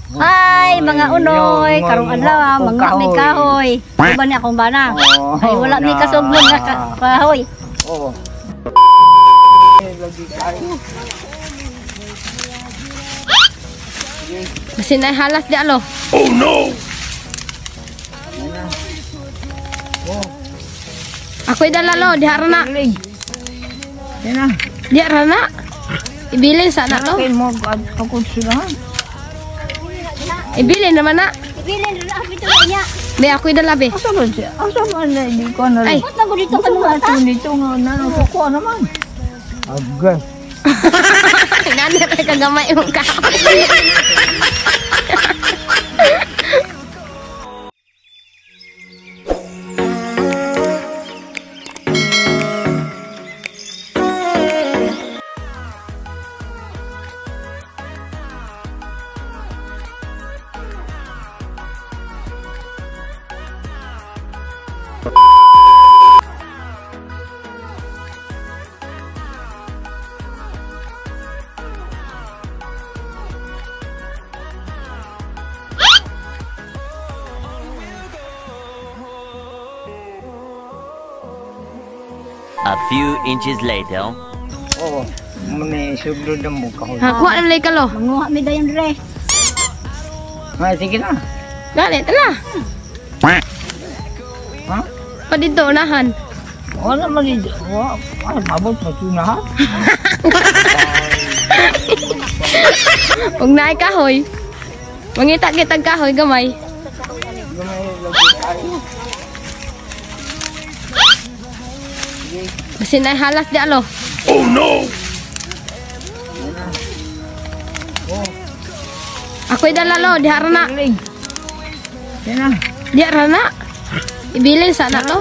Hi mga unoy, karong adlaw mga may kahoy. Uban ni akong bana. Ay wala mi kasugmon nga kahoy. Oo. Basin ay halas di alo. Oh no. Ako'y dala lo, diha ra na. Diha ra na. Ibilin sana lo. Ibilin naman na. Ibilin ra na bitaw niya. Be, ako'y dala be. Asa man siya? Asa man na hindi ko na. Ay. Ba't nago dito ka nung ata? Dito nga na nakukuha naman. Agay. Nani ra kagamay imong kahoy. A few inches later. Oo. Muna suglod na mo kahoy. Ha, kuha na ka lo. Manguha mi dayon re. Ha, sige na. Dali, tala. Ha? Pa dito unahan. Wala man dito. Wala, mabot pa tunahan. Ug naay kahoy. Mangita kitag kahoy gamay. Basin ay halas di alo. Oh no. Ako'y dala lo, diha ra na. Diha ra na. Ibilin sana lo.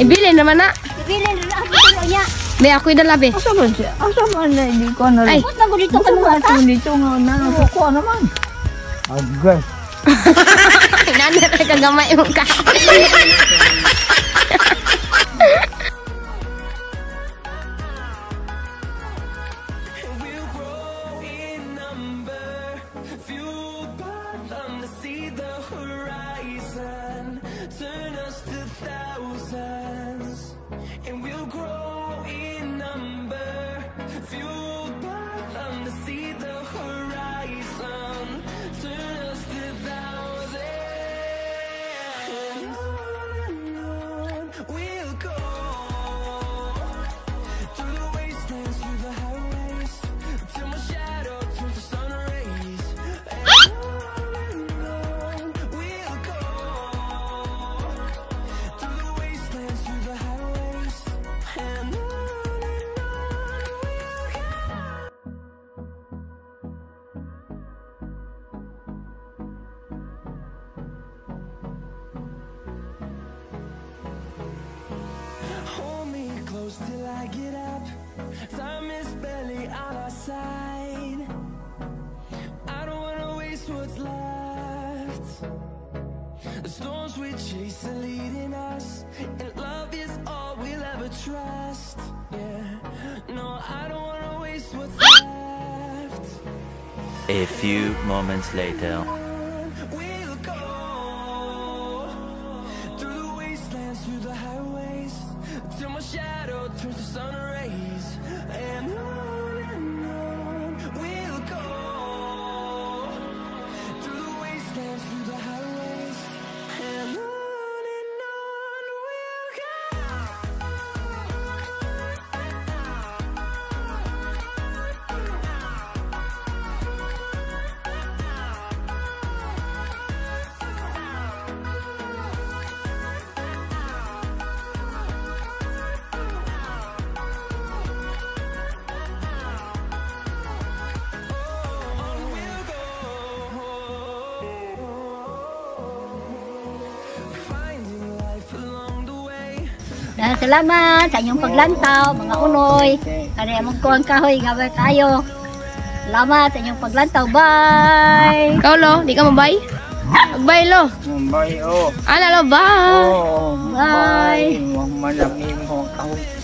Ibilin naman na. Ibilin ra na bitaw niya. Be, ako'y dala be. Asa man siya? Asa man na hindi ko na. Ay. Ba't nago dito ka nung ata? Dito nga na nakukuha naman. Agay. Nani ra kagamay imong kahoy. And we'll grow in number, fueled by them to see the horizon. Turn us to thousands. And on we'll go, through the wastelands, through the highways, till my shadow turns to sun rays. And on we'll go, through the wastelands, through the highways. And on we'll go. Hold me close till I get up. Time is barely on our side. I don't wanna waste what's left. The storms we chase are leading us, and love is all we'll ever trust. Yeah, no, I don't wanna waste what's left. A few moments later. We'll go through the wastelands, through the highways, till my shadow turns to sun rays. And on we'll go, through the wastelands, through the highways, and on we'll go. Salamat sa inyong paglantaw, mga unoy. Kani among kuang kahoy gabay kayo. Salamat sa inyong paglantaw. Bye. Ikaw lo, di ka mabay? Bye lo. Bye oh. Ana lo, bye. Oh, Bye. bye. Malami mo kahoy.